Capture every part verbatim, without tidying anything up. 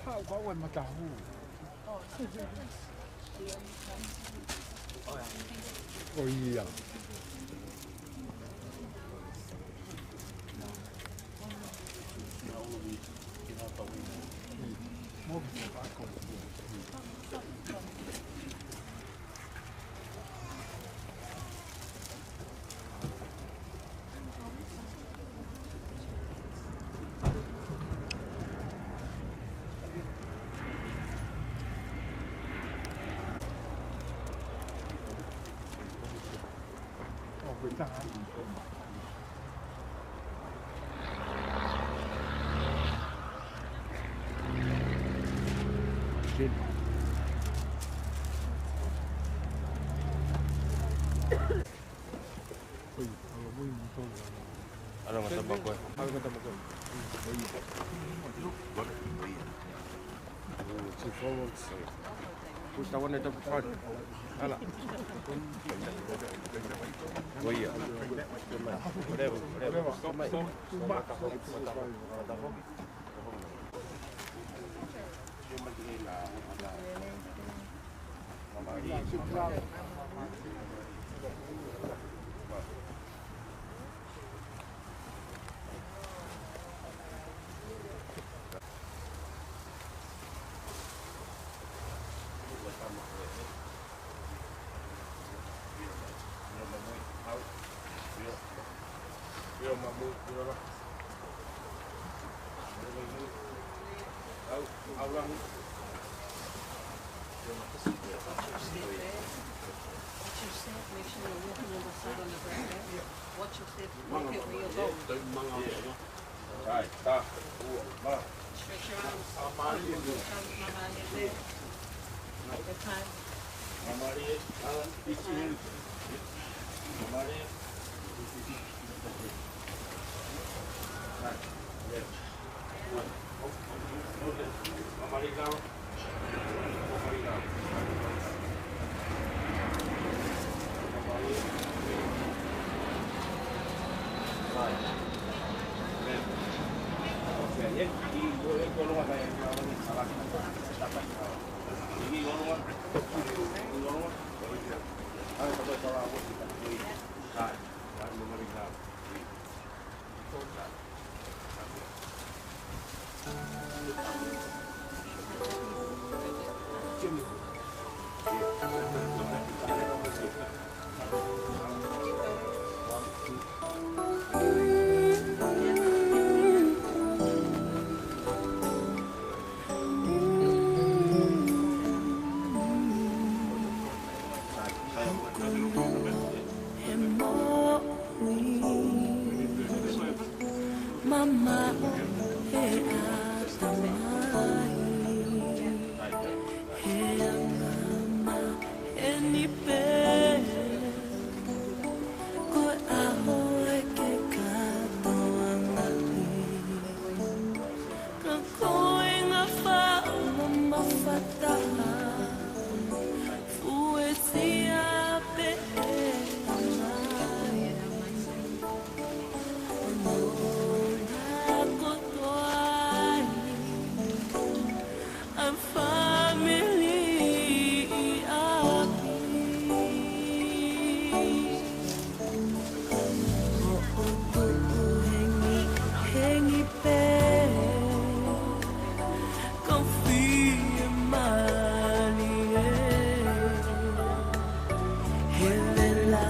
Haʻu kau e matahu. ʻO ia. Ala, mata makoe. Ala, mata makoe. Two forwards. Push that one at the front. Ala. Go here. Whatever, whatever. Stop, mate. Stop. Mata makoe. Watch your step. Make sure you're walking on the side on the ground. Watch your step. Look at where you're going. Stretch your arms. Arms, mama, and your back. Good time. Mamaʻo he ʻatamai, he anga maheni pē, ko e ʻaho ʻe ke kātoanga ai. Ka ko e ngaahi faʻa mamafa taha, fuesia pē ʻe tamai. Nonga kotoa ai ʻa e fāmili ʻi ʻapi. Hoʻo tuʻu hengihengi pē, kau fiemālie. He vela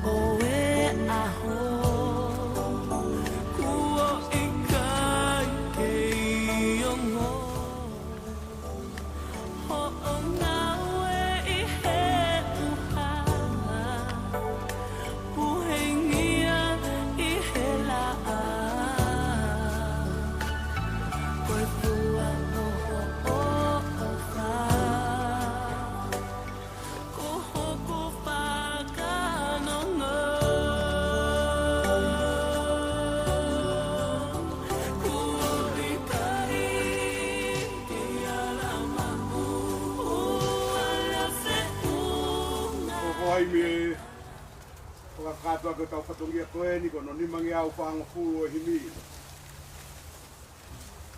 ʻo e ʻaho, kuo ʻikai ke ongo. Hoʻo ngāue ʻi he ʻuha, puhengia ʻi he laʻā. Ko e fua ʻo hoʻo ʻofa, ko hoku fakanonga. Kuo ʻikai ke ala maʻu ʻa e feʻunga. Ko hai me Fakakakato ʻaki ʻetau fatongia ko eni, ko hono nimangeau fāngofulu ʻo e himi.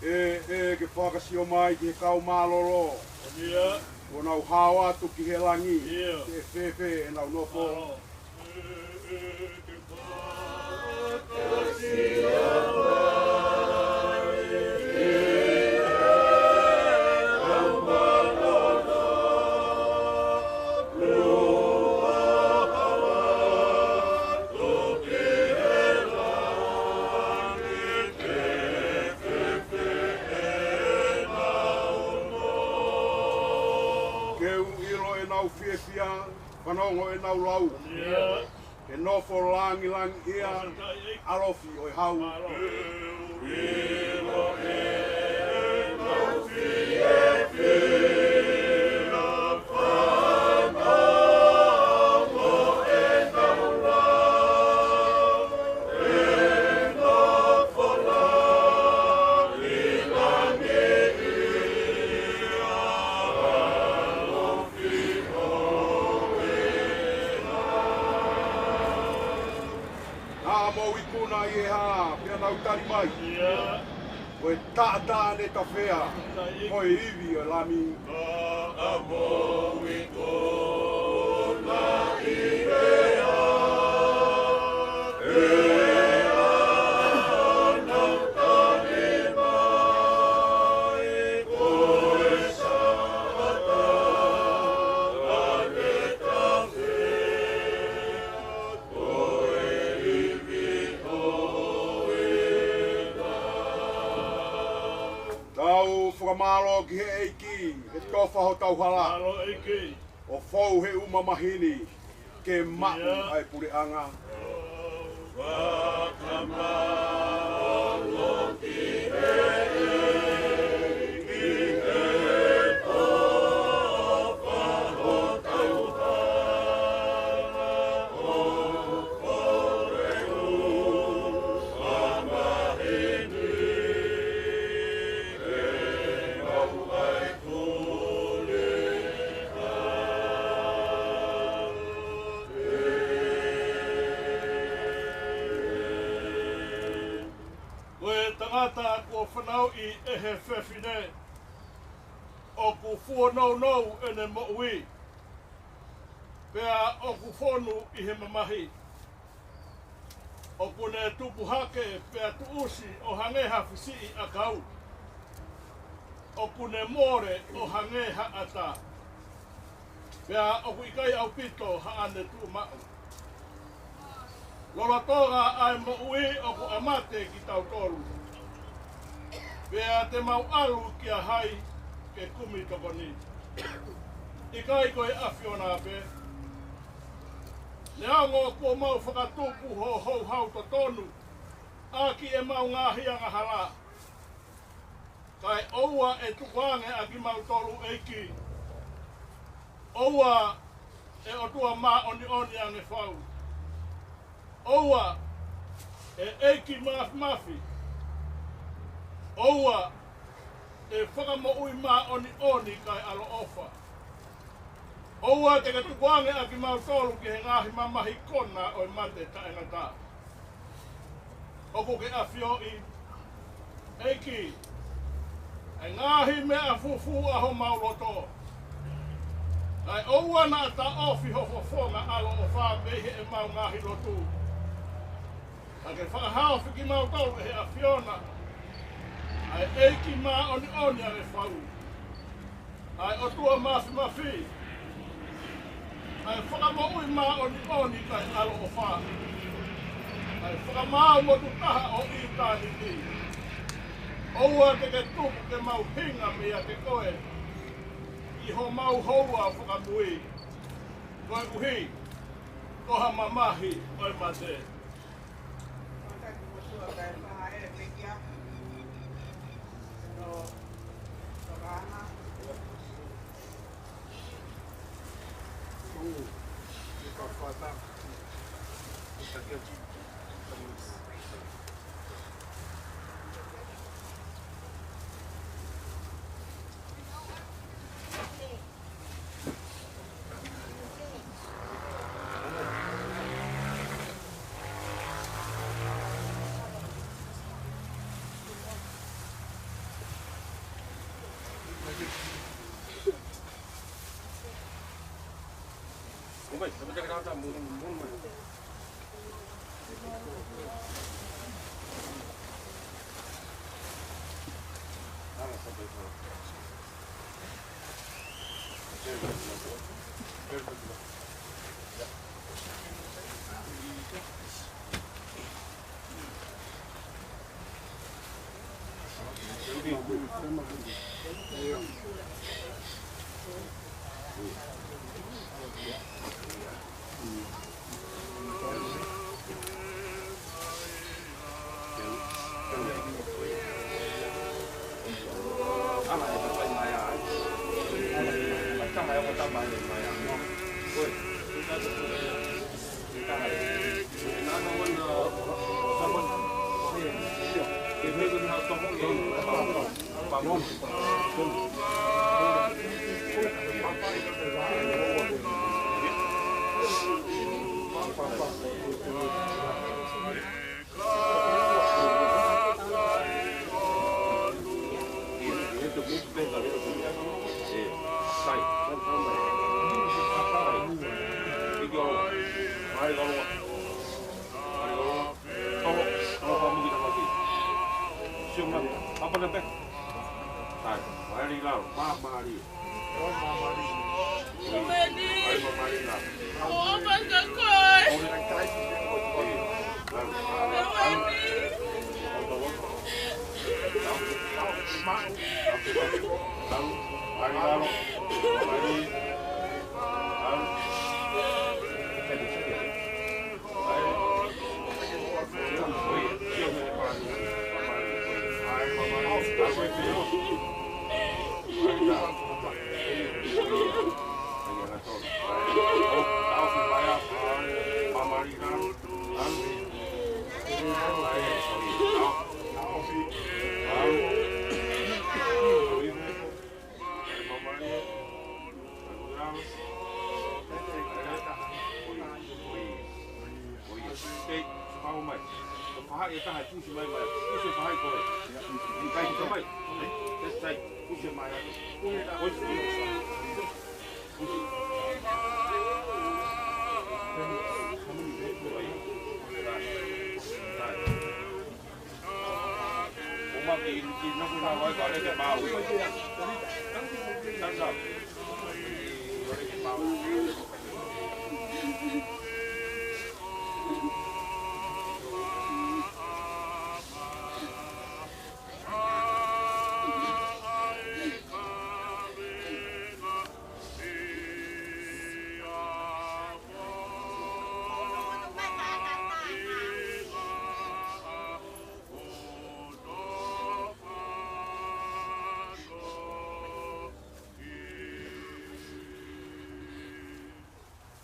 ʻE, ʻe, ke fakasio mai ki he kau mālōlō. ʻIo. Kuo nau hao atu ki he langi. ʻIo. Ke fēfē ʻenau nofo. Mālō. Ke u ʻilo ʻenau fiefia, fanongo ʻenau lau. ʻIo. Ke nofo langilangiʻia, ʻalofi ʻo e hau. Naʻa mou ikuna ʻi he hā, pea nau tali mai. ʻIo. Ko e taʻataʻa ne tafea, ko e ivi ʻo e Lami. Naʻa mou ikuna ʻi he hā, pea nau tali mai, ko e taʻataʻa ne tafea. Tau fakamālō ki he ʻEiki, he tofa hotau hala. Mālō ʻEiki. ʻO fou he ʻū mamahi ni, ke maʻu ʻa e puleʻanga. Ko e tangata kuo fanauʻi ʻe he fefine, ʻoku fuonounou ʻene moʻui, pea ʻoku fonu ʻi he mamahi. ʻOku ne tupu hake pea tuʻusi ʻo hangē ha fisiʻi ʻakau. ʻOku ne mole ʻo hangē ha ʻata, pea ʻoku ʻikai ʻaupito haʻane tuʻumaʻu. Lolotonga ʻa e moʻui ʻoku ʻamate kitautolu, pea te mau ʻalu kia hai ke kumi tokoni? ʻIkai ko e ʻAfiona pē? Neongo kuo mau fakatupu ho houhau totonu ʻaki ʻemau ngaahi angahala, kae ʻoua ʻe tukuange ʻa kimautolu, ʻEiki. ʻOua, ʻe ʻOtua māʻoniʻoni ange fau. ʻOua, ʻe ʻEiki Māfimafi. ʻOua, ʻe Fakamoʻui māʻoniʻoni kae ʻaloʻofa. ʻOua te ke tukuange ʻa kimautolu ki he ngaahi mamahi kona ʻo e mate taʻengata. ʻOku ke ʻafioʻi, ʻEiki, ʻa e ngaahi meʻa fufū ʻa homau loto. Kae ʻoua naʻa taʻofi ho fofonga ʻaloʻofa mei heʻemau ngaahi lotu. Ka ke fakahaofi kimautolu ʻe he ʻAfiona, ʻa e ʻEiki māʻoniʻoni ange fau, ʻa e ʻOtua Māfimafi, ʻa e Fakamoʻui māʻoniʻoni kae ʻaloʻofa, ʻa e Fakamaau motu taha ʻo ʻitāniti. ʻOua te ke tuku ke mau hinga meiate koe ʻi homau houa fakamui, koeʻuhi ko ha mamahi ʻo e mate.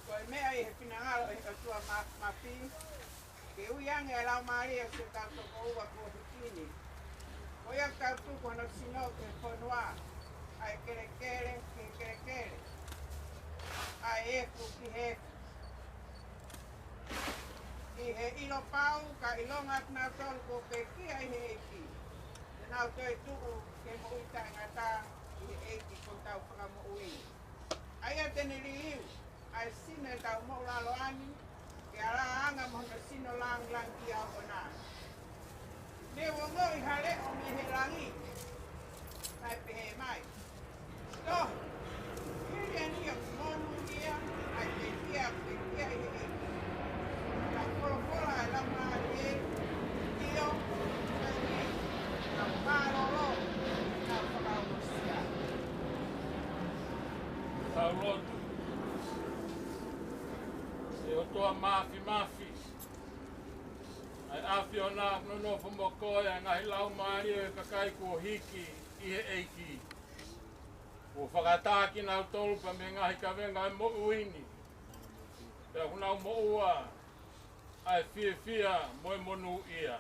Ko e meʻa ʻi he finangalo ʻo e ʻOtua Mā-, Māfimafi, ke ui ange ʻa e laumālie ʻo hotau tokoua kuo hiki ni. Ko ia ʻoku tau tuku hono sino ki he fonua, ʻa e kelekele ki he kelekele, ʻa e efu ki he efu. ʻI he ʻilo pau, kae ʻilonga ʻa kinautolu kuo pekia ʻi he ʻEiki, te nau toe tuʻu ki he moʻui taʻengata ʻi he ʻEiki ko hotau Fakamoʻui. ʻA ia te ne liliu ʻa e sino ʻetau moʻulaloa ni, ke ala anga mo hono sino lāngilangi ʻo ʻOna. Ne u ongoʻi ha leʻo mei he langi, naʻe pehē mai, Tohi, hili eni ʻoku monūʻia ʻa e pekia ʻoku pekia ʻi he ʻEiki. Naʻe folofola ʻa e Laumālie, ʻio, ko eni, naʻa ku mālōlō, naʻa ku fakaongosia. Tau lotu. ʻE ʻOtua Māfimafi, ʻa e ʻAfiona ʻoku nonofo mo koe, ʻa e ngaahi laumālie ʻo e kakai kuo hiki ʻi he ʻEiki, kuo fakaʻatā kinautolu pea mei he ngaahi kavenga ʻo e moʻui ni, pea ʻoku nau moʻua ʻa e fiefia mo e monūʻia.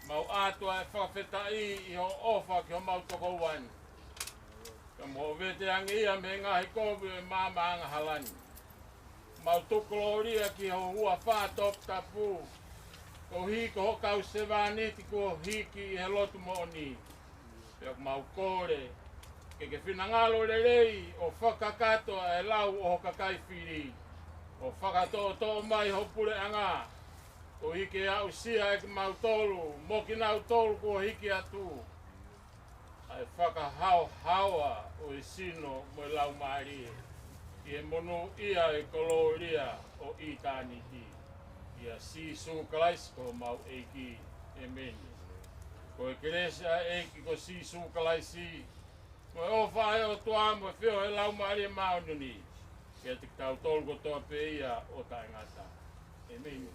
Mau ʻoatu ʻa e fakafetaʻi ʻi hoʻo ʻofa ki homau tokoua ni. Pea mo hoʻo veteangeʻia mei he ngaahi kovi ʻo e maama angahala ni. Mau tukulōlia ki ho huafa toputapu, koeʻuhi ko hoʻo kau sevāniti kuo hiki ʻi he lotu moʻoni. Pea ʻoku mau kole ke ke finangalo lelei ʻo fakakakato ʻa e lau ʻo ho kakai fili. ʻo fakatoʻotoʻo mai ho puleʻanga, koeʻuhi ke aʻusia ʻe kimautolu mo kinautolu kuo hiki atu ʻa e fakahaohaoa ʻo e sino mo e laumālie, ki he monūʻia ʻo e kolōlia ʻo ʻitāniti. ʻIa Sīsū Kalaisi ko homau ʻEiki. ʻĒmeni. Ko e kelesi ʻa e ʻEiki ko Sīsū Kalaisi, mo e ʻofa ʻa e ʻOtua, mo e feohi ʻa e Laumālie Māʻoniʻoni, ke ʻiate kitautolu kotoa pē ia ʻo taʻengata. ʻĒmeni.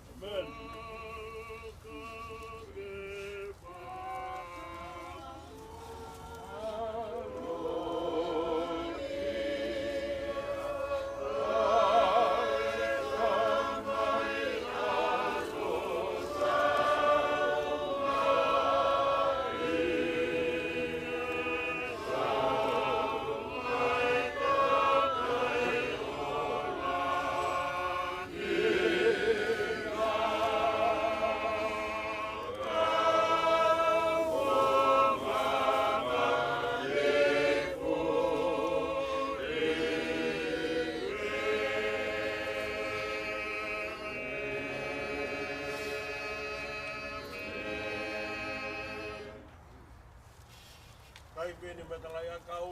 Kai peni matalaʻiʻakau.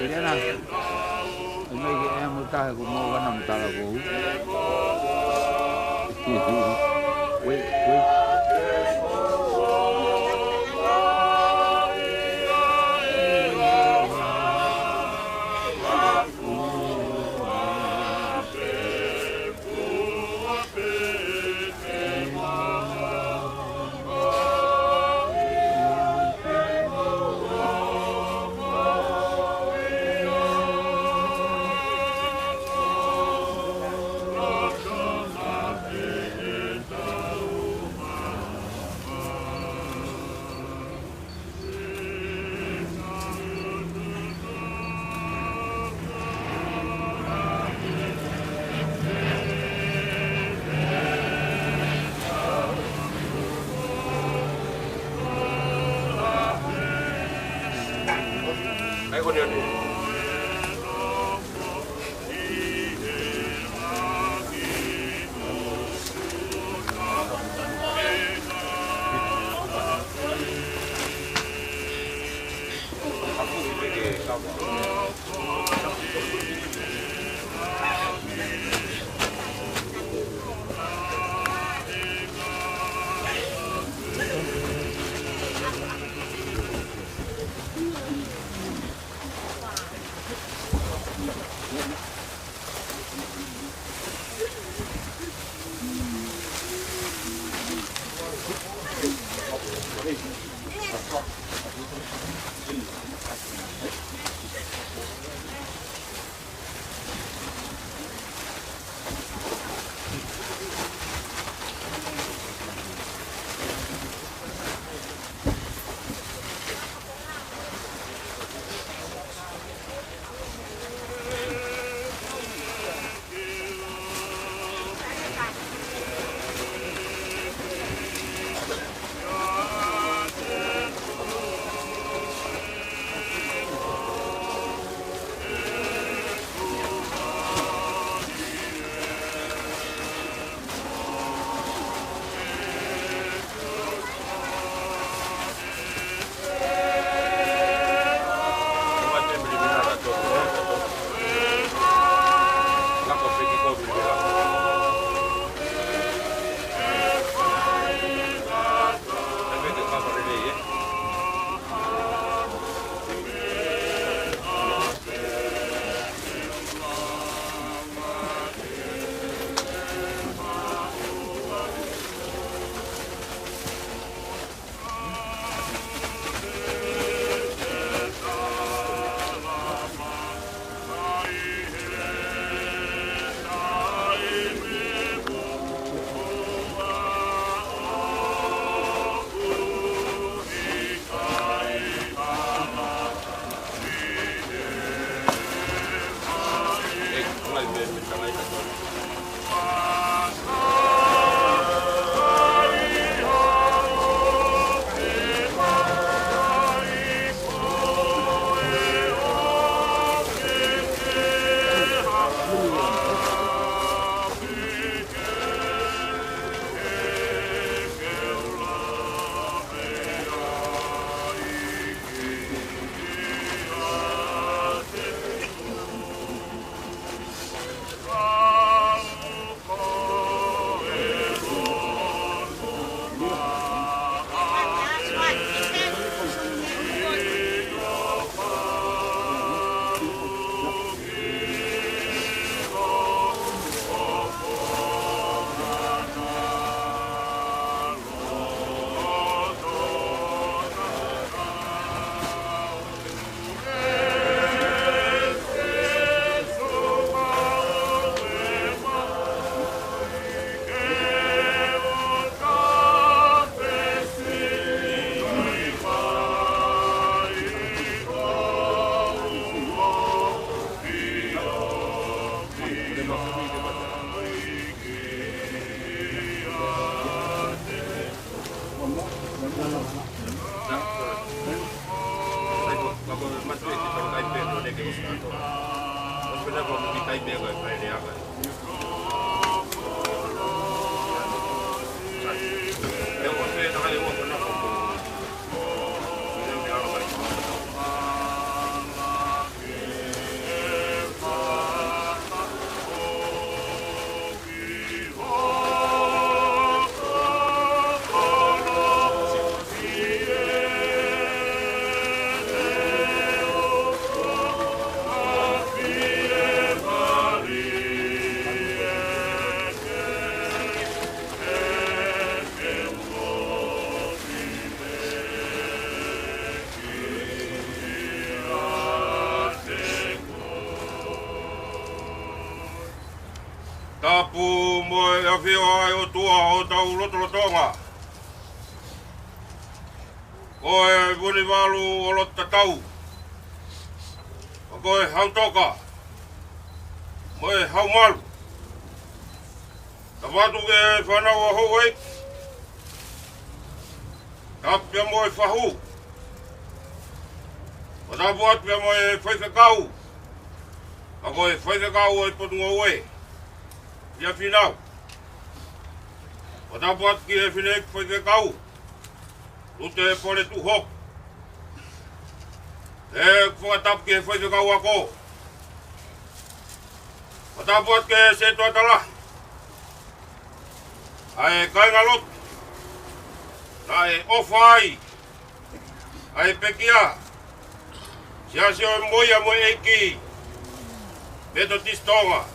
Iliana, ʻo mai ke ʻai mo taha ko mo wana mo tala ko. Wait, wait. Tapu mo e ʻafio ʻa e ʻOtua ʻo hotau lotolotonga. Ko e Vunivalu ʻo Lototatau. Ko e Hautoka mo e Haumalu. Tapu atu ki he fānau ʻa houʻeiki. Tapu pea mo e fahu. ʻO tapu atu pea mo e faifekau. Ka ko e faifekau ʻo e Potungāue. ʻIa finau. ʻO tapu atu ki he fineʻeiki faifekau. Lute Pole Tuʻuhopo. ʻE fakatapu ki he faifekau ako. ʻO tapu atu ki he setuata lahi. ʻA e kāingalotu. Naʻe ʻofa ai. ʻA e pekia. Siasi ʻo e Moʻui mo e ʻEiki. Metotisi Tonga.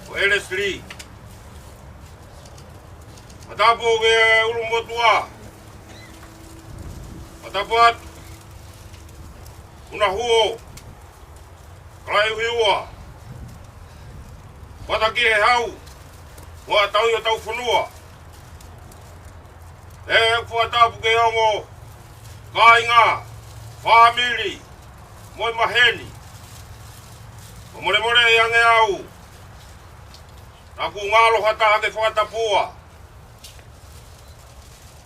Ko Elesili. Matapu ke ʻulumotuʻa. Matapu atu. Unahuo. Kalaiuhiua. Pata ki he hau. Mo e tauhi ʻo hotau fonua. ʻE fakatapu ki he ongo kāinga, fāmili, mo e maheni. Mo molemole ʻi ange au. Naʻa ku ngalo ha taha ke fakatapua.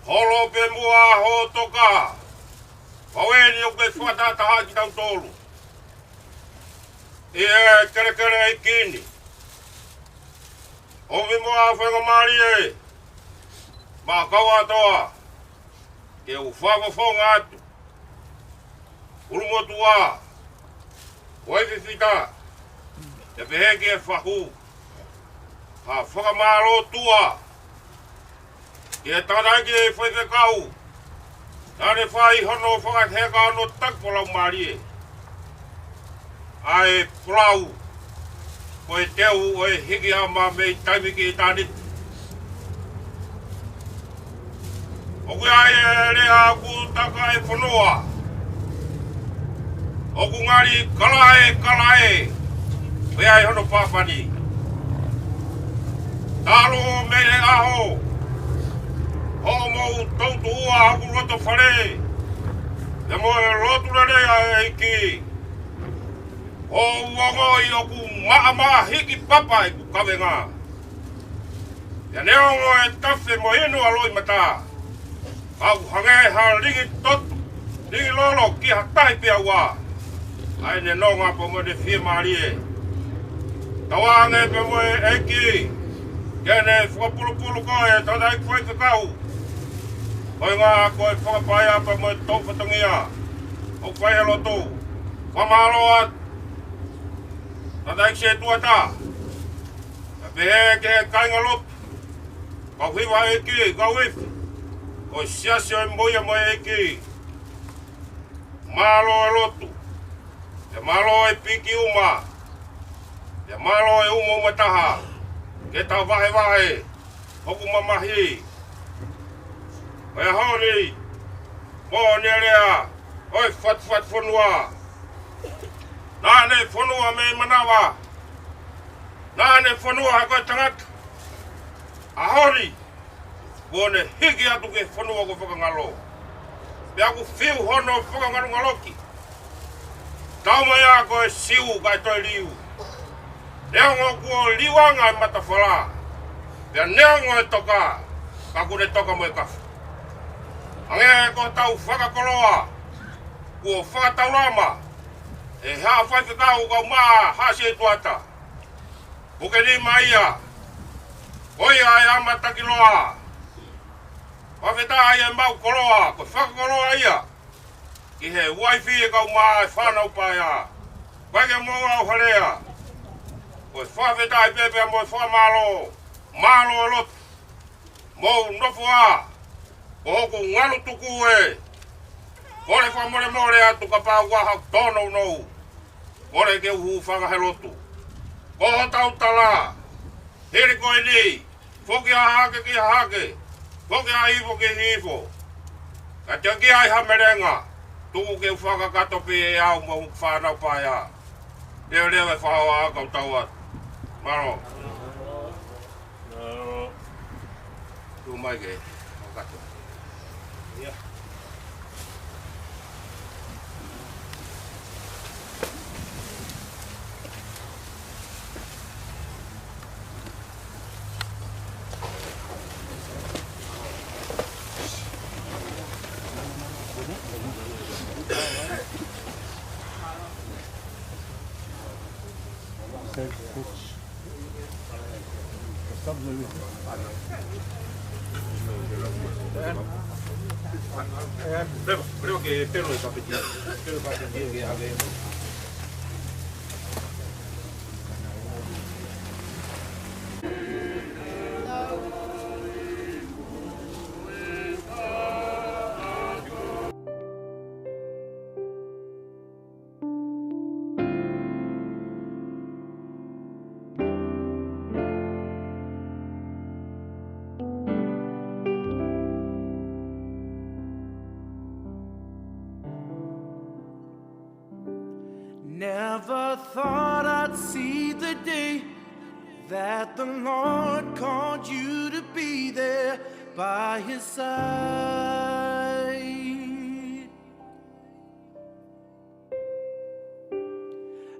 Holo pē muʻa hoʻo toka. Pau eni ʻoku ke fakatahataha kitautolu. ʻI he kelekele ʻeiki ni. ʻOmi muʻa faingamālie. Maʻa kau ʻatoa. Ke u fakafofonga atu. ʻUlumotuʻa. Uaififita. ʻE pehē ki he fahu. Ha fakamālō tuʻa. Ki he tangataʻeiki faifekau. Naʻa ne fai hono fakaheka hono taki pō laumālie. ʻA e folau. Ko e teu ʻo e hiki ʻa ma mei taimi ki ʻitāniti. ʻOku ʻi ai e lea ʻoku taka e fonua. ʻOku ngali kalae, kalae. Pea ʻi ai hono pāpani. Talu mei he ʻaho. Hoʻomou toutuʻua hoku loto fale. Pea mo e lotu lelei ʻa e ʻEiki. ʻOku ou ongoʻi ʻoku maʻamaʻa hiki papa ʻeku kavenga. Pea neongo e tafe mo inu ʻa loʻimata. Ka ʻoku hangē ha lingi totu, lingi lolo ki ha tahi pea ua. ʻA ʻene nonga pea mo ʻene fiemālie. Tauange pea mo e ʻEiki. Ke ne fakapulupulu koe tangataʻeiki faifekau. Ko e ngaahi ko e fakapaea pea mo e tau fatongia. ʻOku fai he lotu. Fakamālō atu. Tangataʻeiki setuata. Ka pehē ki he kāingalotu. Kau hiva ʻeiki, kau ifi. Ko e siasi ʻo e Moʻui mo e ʻEiki. Mālō e lotu. Pea mālō e piki uma. Pea mālō e uma uma taha. Ke ta vahevahe. Hoku mamahi. ʻO e ʻaho ni. Mo ʻene lea. ʻO e fatufatu fonua. Naʻa ne fonua mei manava. Naʻa ne fonua ha ko e tangata. ʻAho ni. Kuo ne hiki atu ki he fonua kuo fakangalo. Pea ʻoku fiu hono fakangalongaloki. Tau mai ʻa ko e siu kae toe liu. Neongo kuo liuanga e matafala. Pea neongo e toka. Ka kuo ne toka mo e kafu. Hangē ko hotau fakakoloa. Kuo fakataulama. ʻE haʻa faifekau kau mā Haʻa Setuata. Puke nima ia. Ko ia ʻe amatakiloa. Fakafetaʻi ʻemau koloa, ko e fakakoloa ia ki he uaifi ʻe kau mā ʻe fānau paea. Ko e ke mou au halea. Ko e fakafetaʻi pē pea mo e fakamālō. Mālō lotu. Mou nofo ā, ko hoku ngalu tuku ē. Kole fakamolemole atu kapau ʻoku ʻi ai haʻaku tōnounou. Kole ke u hūfanga he lotu. Ko hotau tala, hili ko eni, foki ʻa Hahake ki Hahake, foki ʻa Hihifo ki Hihifo. Ka te ʻi ai ha melenga, tuku ke u fakakakato pē ʻe au mo hoku fānau paea. Leveleva e faʻoa kau tau atu. Mālō. Tuʻu mai ke fakakakato. Ia. Creo, creo que Pedro de Papetín. Pedro de Papetín que a ver. Never thought I'd see the day that the Lord called you to be there by his side.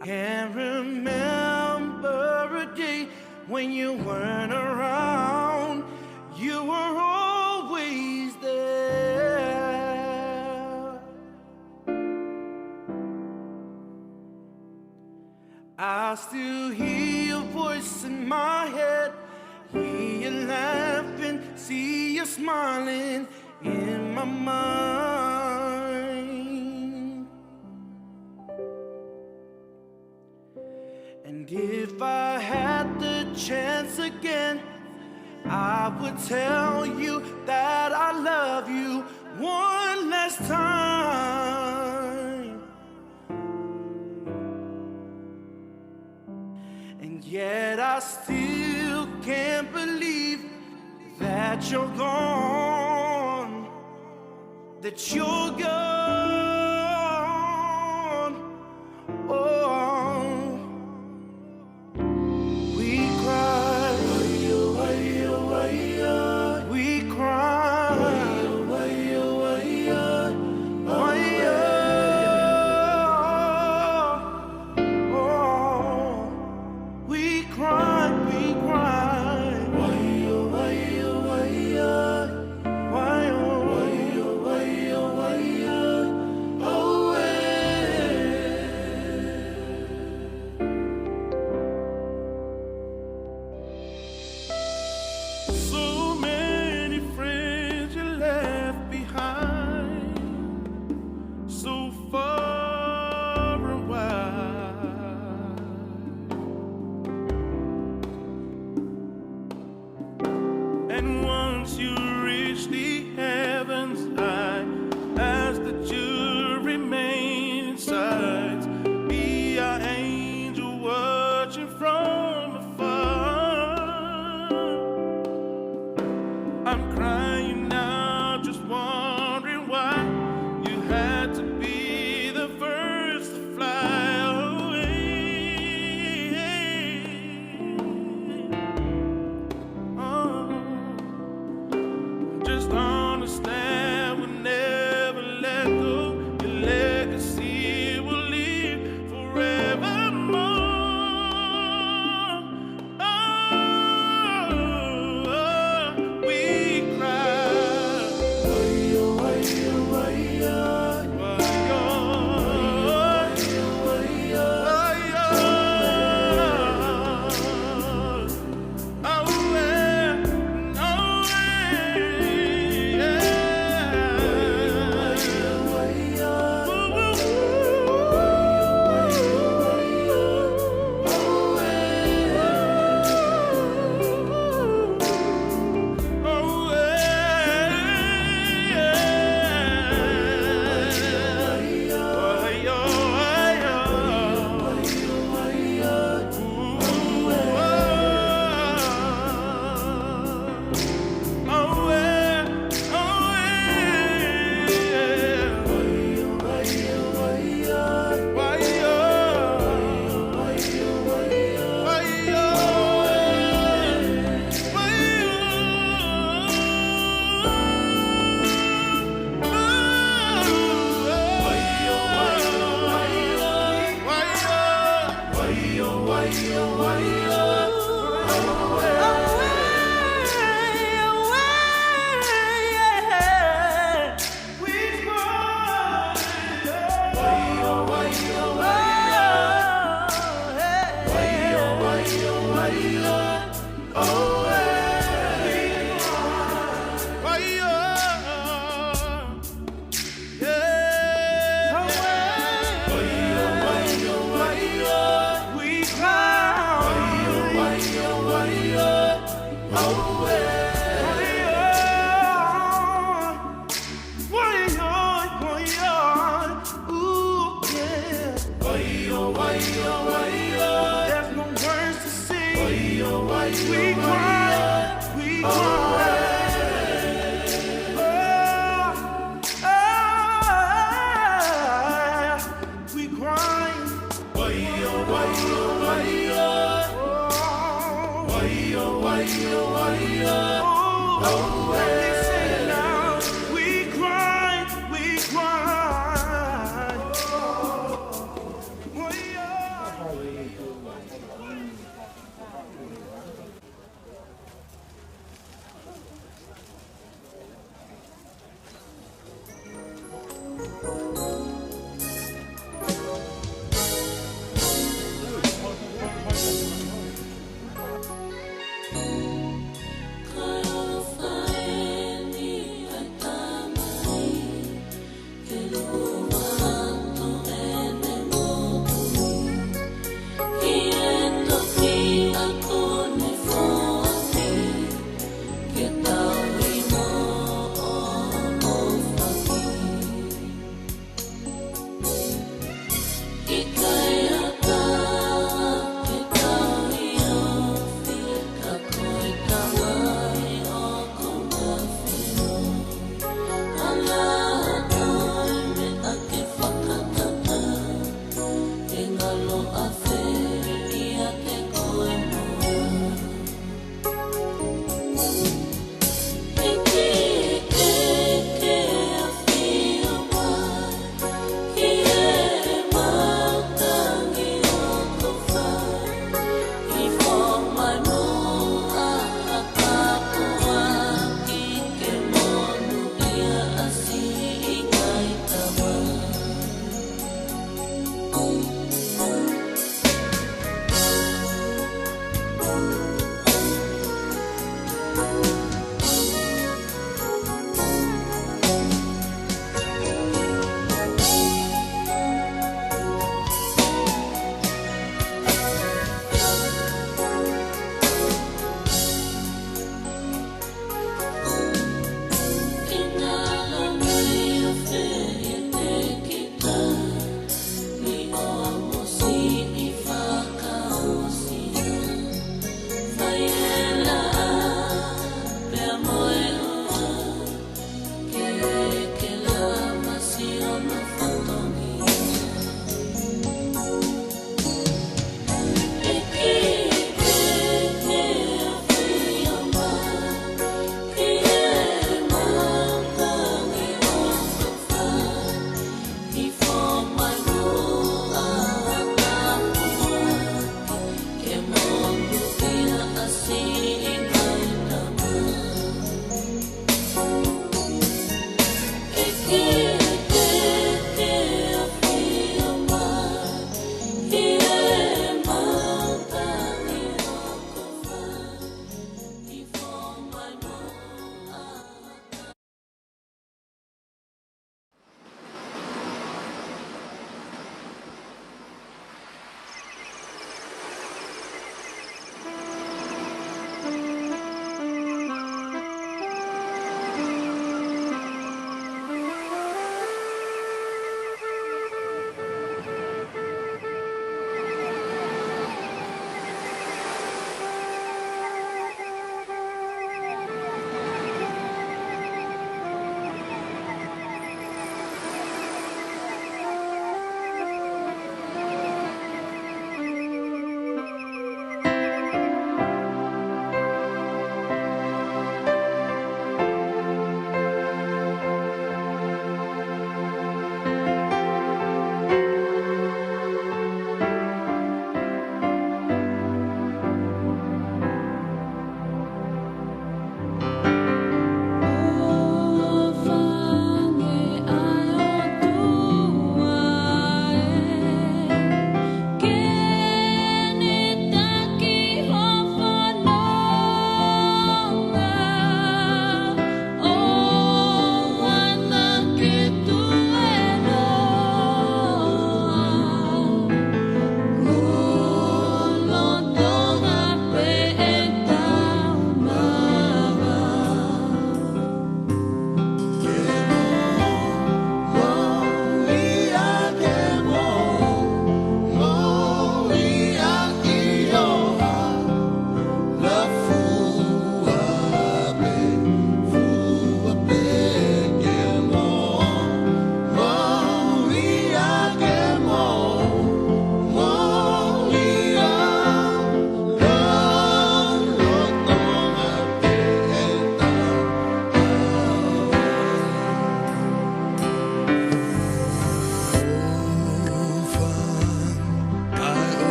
I can remember a day when you weren't around. You were always there. I still hear your voice in my head. Hear you laughing, see you smiling in my mind. And if I had the chance again, I would tell you that I love you one last time. And yet I still can't believe that you're gone, that you're gone.